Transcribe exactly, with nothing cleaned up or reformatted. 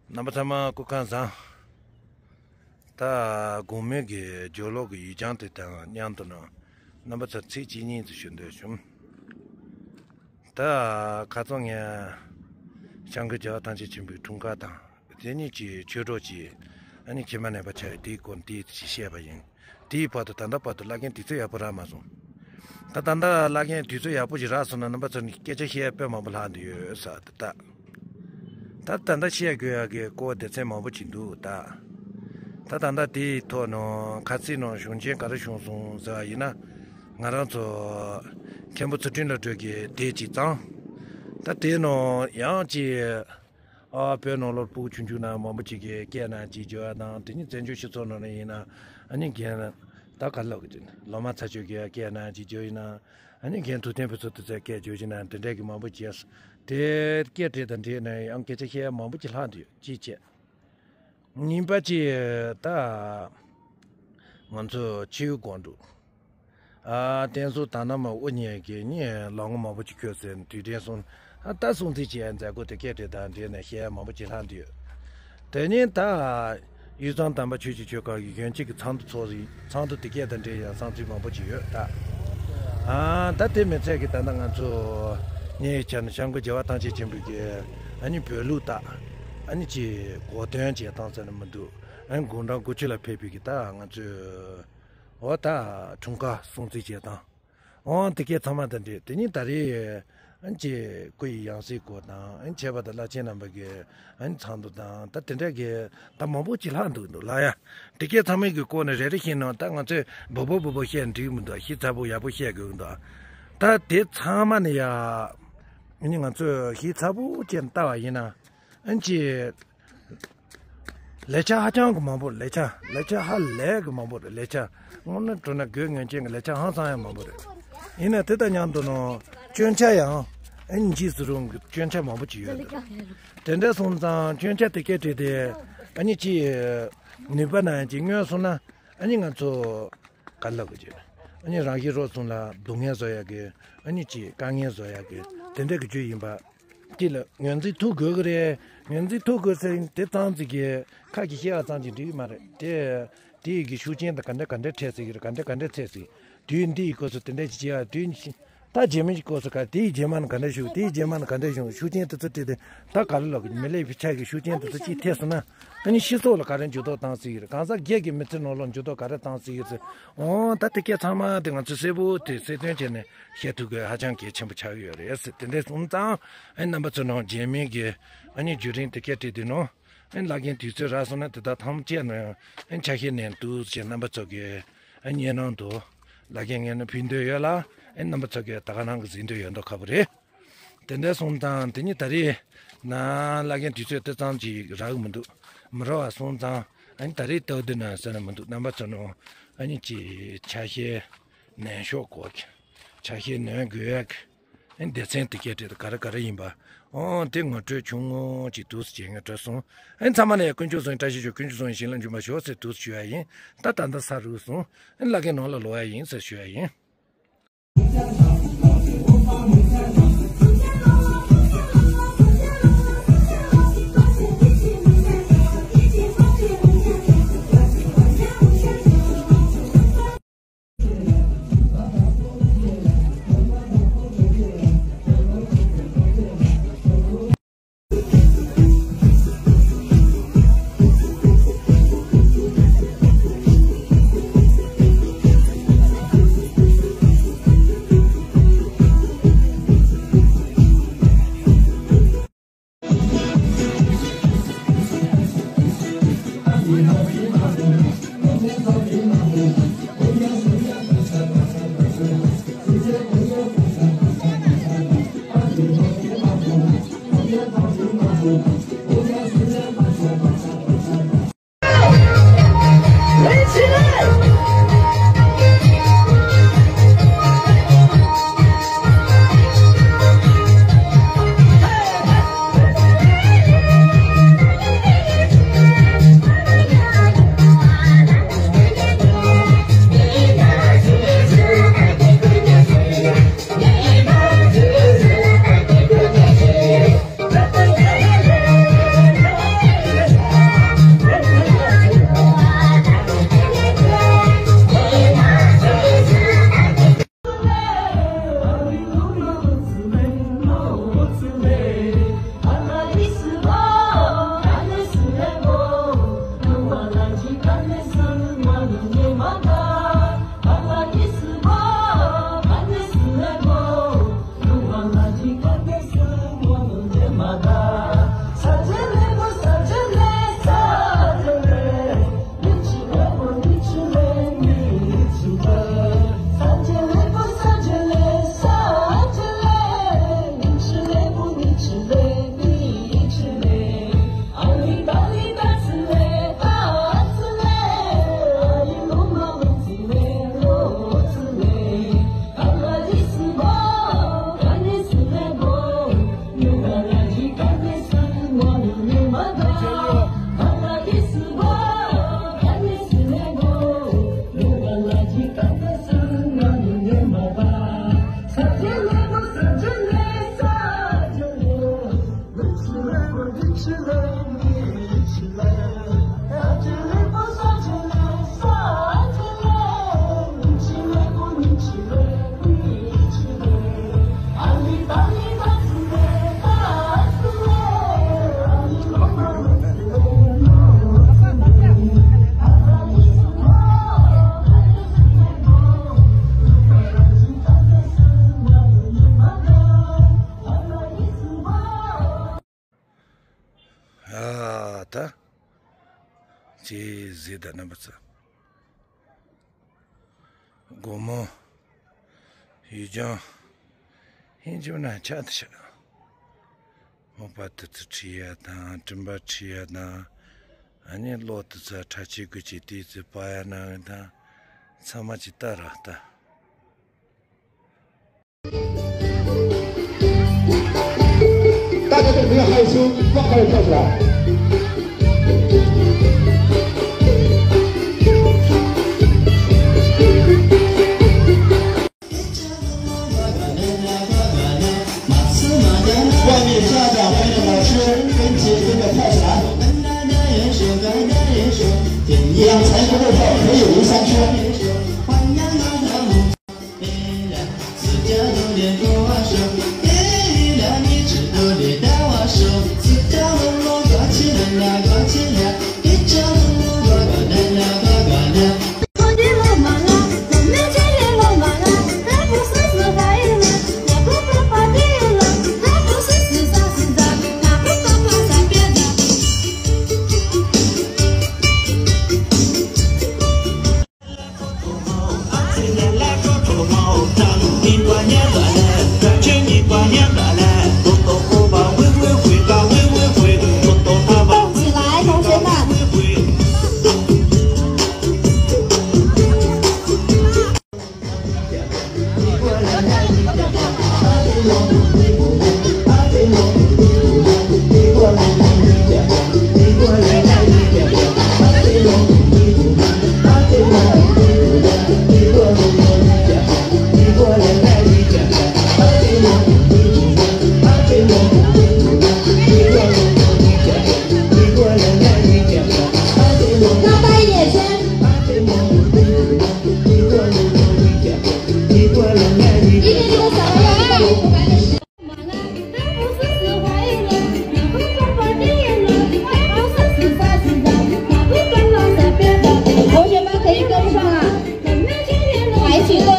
རྣམ་པ་ཚང་མ་སྐུ་ཁམས་བཟང་། ད་དགོང་མོའི་གི་སྦྱོར་ཀློག་གི་ཡུལ་ལྗོངས་དེ་དང་མཉམ་དུ་ནང་རྣམ་པ་ཚོར་ཚིག་གཅིག་གཉིས་ཙམ་ཞུ་འདོད་བྱུང་། ད་ཁ་སང་ངས་སྐྱབས་མགོན་རྒྱལ་བ་ཐམས་ཅད་མཁྱེན་པའི་འཁྲུངས་སྐར་དང་། དེ་ཉིད་ཀྱི་ཆོས་གྲོགས་ཀྱིས་ཨ་ནི་ཁྱིམ་མ་ནས་པ་ཆགས་དེའི་སྐོར་དེའི་ཞིག་བཤད་པ་ཡིན། དེའི་བར་དུ་ད་ལྟ་བར་དུ་བླ་རྒན་དུས་ཚོད་ཡག་པོ་རག་མ་སོང་། ད་ད་ལྟ་བླ་རྒན་དུས་ཚོད་ཡག་པོ་ཞིག་རག་སོང་ན་རྣམ་པ་ཚོ་ནི་སྐད་ཆ་བཤད་དཔེ་མང་པོ་ལྷག་འདུག་ཡོད་ས་དེ་ད། ད་ད་ལྟ་བཤད་དགོས་ཡག་གི་སྐོར་སྡེ་ཚན་མང་པོ་ཅིག་འདུག་ད། ད་ད་ལྟ་དེའི་ཐོག་ནང་ཁ་ཚིག་ནང་གཞུང་ཆེན་ག་རེ་བྱུང་སོང་ཟེར་བ་ཡིན་ན། ང་རང་ཚོ་མཁན་པོ་ཚུལ་ཁྲིམས་བློ་གྲོས་ཀྱིས་དེབ་ཅིག་བརྩམས། ད་དེའི་ནང་ཡང་ཅིག་ཨ་བོད་ནང་ལོགས་སྤུ་གུ་ཆུང་ཆུང་ནང་མང་པོ་ཅིག་གིས་སྐད་ནང་ཅིག་བརྗོད་ཡ་དང་། དེ་ནི་བཙན་བྱོལ་སྤྱི་ཚོགས་ནང་ནས་ཡིན་ན་ཨ་ནི་རྒན་ད་ག་ལབ་གི་དེ་ནི་ལོ་མ་ཚ་ཆོས་ཀྱི་སྐད་ནང་ཅིག་བརྗོད་ཡིན་ན། ཨ་ནི་རྒན་ཐུབ་བསྟན་ཕུན་ཚོགས་དེ་ཚོས་སྐད་བརྗོད་ཀྱི་ན་དེ་འདྲས་ཀྱི་མང་པོ་བྱས། དེ་སྐད་བྲིས་དང་འབྲེལ་ནས་ཡང་སྐད་ཆ་བཤད་ཡ་མང་པོ་ཅིག་ལྷག་འདུག་ཅིག་བྱས། གཉིས་པ་ཅིག་ད་ང་ཚོ་ཆེའུ་དགོང་དྲོ། ཨ་བསྟན་སྲུང་དར་ནག་མ་དབུ་བརྙེས་ཀྱི་ནི་ལོ་ངོ་མང་པོ་ཅིག་འཁྱོལ་ཟིན་དུས་དྲན་སོང་། ཨ་ད་སྲུང་བརྩི་བྱེད་ཡ་མཛད་སྒོ་དེ་སྐད་བྲིས་དང་འབྲེལ་ནས་བཤད་ཡ་མང་པོ་ཅིག་ལྷག་འདུག་དེ་ནས་ད་དབུས་གཙང་དམ་པ་ཆོས་ཀྱི་ཆོས་ཁང་གི་གཞོན་སྐྱེས་ཀྱི་ཚོགས་འདུ་ཚོགས་རིགས་ཚོགས་འདུ་དེ་སྐད་དང་འབྲེལ་ཡང་བསམ་ཚུལ་མང་པོ་ཅིག་ཡོད་ད། ཨ་ད་དེ་མི་ཚད་ཀྱི་ད་ལྟ་ང་ཚོ་ངའི་ཆ་ནས་སྐྱབས་མགོན་རྒྱལ་བ་ཐམས་ཅད་མཁྱེན་པའི་གི་ཨ་ནི་བོད་ལུགས་ད་ཨ་ནི་ཅིག་གོ་སྟོན་བྱེད་སྟངས་ཟེར་ན་མི་འདུག་ཨ་ནི་དགུང་གྲངས་དགུ་བཅུ་ལ་ཕེབས་པའི་གི་ད་ང་ཚོས་འོ་ད་འཁྲུངས་སྐར་སྲུང་བརྩི་བྱེད་སྟངས། འོ་དེ་སྐད་ཚང་མ་དང་འབྲེལ་དེ་ནི་ད་རེས་ཨ་ནི་ཅིག་སྐུ་ཡི་ཡང་སྲིད་སྐོར་དང་། ཨ་ནི་ཁྱད་པར་དུ་བླ་ཆེན་རྣམ་པ་གི་ཨ་ནི་ཚོགས་འདུ་དང་། ད་དེ་འདྲ་གི་ད་མང་པོ་ཅིག་ལྷག་འདུག་འདུག་ལ་ཡ། དེ་སྐད་ཚང་མའི་གི་སྐོར་ནས་རེ་རེ་བཞིན་ནང་ད་ང་ཚོས་སྦུག་སྦུག་སྦུག་སྦུག་བཤད་འགྲིག་མི་འདུག་ཤེས་ཚ་པོ་ཡག་པོ་བཤད་དགོས་འདུག་ད་དེ་ཚང་མ་ནི་ཡ་ཨ་ནི་ང་ཚོས་ཤེས་ཚ་པོ་ཅན་ལྟ་བ་ཡིན་ན་ཨ་ནི་ཅིག་ལས་འཆར་ཧ་ཅང་གི་མང་པོ། ལས་འཆར་ལས་འཆར་ཧ་ལས་གི་མང་པོ་རེད། ལས་འཆར་དངོས་གནས་དྲང་གནས་དགོས་ངེས་ཅན་གྱི་ལས་འཆར་ཧང་སང་ཡང་མང་པོ་རེད། ཡིན་ན་དེ་དང་མཉམ་དུ་ནང་སྐྱོན་ཆ་ཡང་ཨ་ནི་འཇིགས་སུ་རུང་གི་སྐྱོན་ཆ་མང་པོ་ཅིག་ཡོད་འདུག་དེ་འདྲ་སོང་ཙང་སྐྱོན་ཆ་དེ་སྐད་བྲིས་ཏེ་ཨ་ནི་ཅིག་ནུས་པ་ན་ཅིག་སྔོན་སོང་ན་ཨ་ནི་ང་ཚོ་ག་ལབ་གི་ཅིག་ཨ་ནི་རང་བཞིན་རོགས་གསུམ་ལ་སྡུག་བསྔལ་བཟོ་ཡག་གི་ཨ་ནི་ཅིག་དཀའ་ངལ་བཟོ་ཡག་གི་དེ་འདྲ་གི་རྒྱུ་ཡིན་པ། དེ་ལ་ངོས་འཛིན་ཐུབ་དགོས་ཀྱི་རེད། ངོས་འཛིན་ཐུབ་དགོས་ཟེར་དེ་ཙམ་ཅིག་གིས་ཁ་གིས་བཤད་པ་ཙམ་གྱིས་འགྲིག་གི་མ་རེད་དེ། དེ་ཡི་གི་ཤུགས་རྐྱེན་དང་ག་འདྲ་ག་འདྲ་འཕྲད་སྲིད་ཀྱི་རེད། ག་འདྲ་ག་འདྲ་འཕྲད་སྲིད། དུས་འདི་ཡི་སྐབས་སུ་དེ་འདྲ་ཅིག་བྱེད་ཡ། དུས་ད་རྗེས་མའི་སྐབས་སུ་ག་དེ་ཡི་རྗེས་མ་ནི་ག་འདྲ་བྱུང་། དེ་ཡི་རྗེས་མ་ནི་ག་འདྲ་བྱུང་། ཤུགས་རྐྱེན་དེ་ཚོ་འཕྲད་དེ་ད་ག་རེ་ལབ་གི་མི་ལས་ཕི་ཆ་གི་ཤུགས་རྐྱེན་དེ་ཚོ་ཅིག་ཐེབས་སོང་ན་ཨ་ནི་སྤྱི་ཚོགས་ལ་ག་རེ་འགྱུར་ལྡོག་བཏང་སྲིད་ཀྱི་རེད། གང་ཟག་སྒེར་གྱི་མི་ཚེ་ནང་ལོགས་འགྱུར་ལྡོག་ག་རེ་བཏང་སྲིད་ཀྱི་རེད་ཟེར། འོ་ད་དེ་སྐད་ཚང་མ་དེ་ང་ཚོས་གསལ་པོ་དེ་གསལ་སྟོན་བྱས་ནས་བཤད་ཐུབ་དགོས་ཧ་ཅང་གལ་ཆེན་པོ་ཆགས་ཀྱི་ཡོད་རེད་ཟེར། དེ་འདྲ་སོང་ཙང་ཨ་ནི་རྣམ་པ་ཚོ་ནང་རྗེས་མའི་གི་ཨ་ནི་བརྒྱུད་རིམ་དེ་སྐད་བྲིས་དེ་ནང་ཨ་ནི་བླ་རྒན་དུས་ཚོད་རག་སོང་ན་དེ་དག་ཐམས་ཅད་ནང་ཨ་ནི་ཆ་ཤས་ནས་འདུག་ཅེས་རྣམ་པ་ཚོ་གི་ཨ་ནི་སྙན་ནང་དུ་བླ་རྒན་ངས་ནི་ཕུལ་འདོད་ཡོད་ལ། ཨ་ནི་རྣམ་པ་ཚོ་གི་ད་ག་རང་གི་གཟིགས་འདོད་ཡོད་མདོག་ཁ་པོ་རེད། དེ་འདྲ་སོང་ཙང་དེ་ནི་ད་རེས་ན་བླ་རྒན་དུས་ཚོད་དེ་ཙམ་ཅིག་རག་གི་མི་འདུག་མི་རག་པ་སོང་ཙང་ཨ་ནི་ད་རེས་སྟབས་བདེ་ན་ཟེར་ན་མི་འདུག་རྣམ་པ་ཚོ་ནང་ཨ་ནི་ཅིག་ཆ་ཤས་ནན་ཤོས་སྐོར་གྱི་ཆ་ཤས་ནན་དགོས་ཡག་གི་ཨ་ནི་སྡེ་ཚན་དེ་སྐད་བྲིས་ཏེ་ག་རེ་ག་རེ་ཡིན་པ་ཨོ་དེ་ངོ་སྤྲོད་ཆུང་ངུ་ཅིག་འདུག་སེ་བྱས་ངས་སྤྲོད་སོང་། ཨ་ནི་ཚང་མ་ལ་ཡང་དཀོན་མཆོག་གསུམ་བཀྲ་ཤིས་ཤོག་དཀོན་མཆོག་གསུམ་ཞིང་ལ་འཇུག་པར་ཤོག་ཟེར་འདུག་སེ་ཞུ་ཡ་ཡིན། ད་ད་ལྟ་ས་རུབ་སོང་། ཨ་ནི་བླ་རྒན་ནང་ལ་ལོག་ཡ་ཡིན་ཟེར་ཞུ་ཡ་ཡིན། ད་ཅེས་ཟེར། ད་རྣམ་པ་ཚོ། སྒོར་མོ། ཡུལ་ལྗོངས། ཡིན་གཅིག་མིན་ན་ཆ་དེ་ཤ། མོ་པ་དེ་ཚོ་ཁྲིད་ཡ་དང་། སྤྲིན་པ་ཁྲིད་ཡ་དང་། ཨ་ནི་གློག་དེ་ཚོ་ཁྲ་ཆིལ་གི་ཅིག་དེ་ཚོ་པ་ཡ་ན་གི་དང་། ཚང་མ་ཅིག་ལྟ་ར་ལྟ། 大家都不要害羞，放开跳出来。外面家长朋友们，学生跟姐姐们跳起来。两层不够跳，可以围三圈。同学们可以跟上啊，排起队。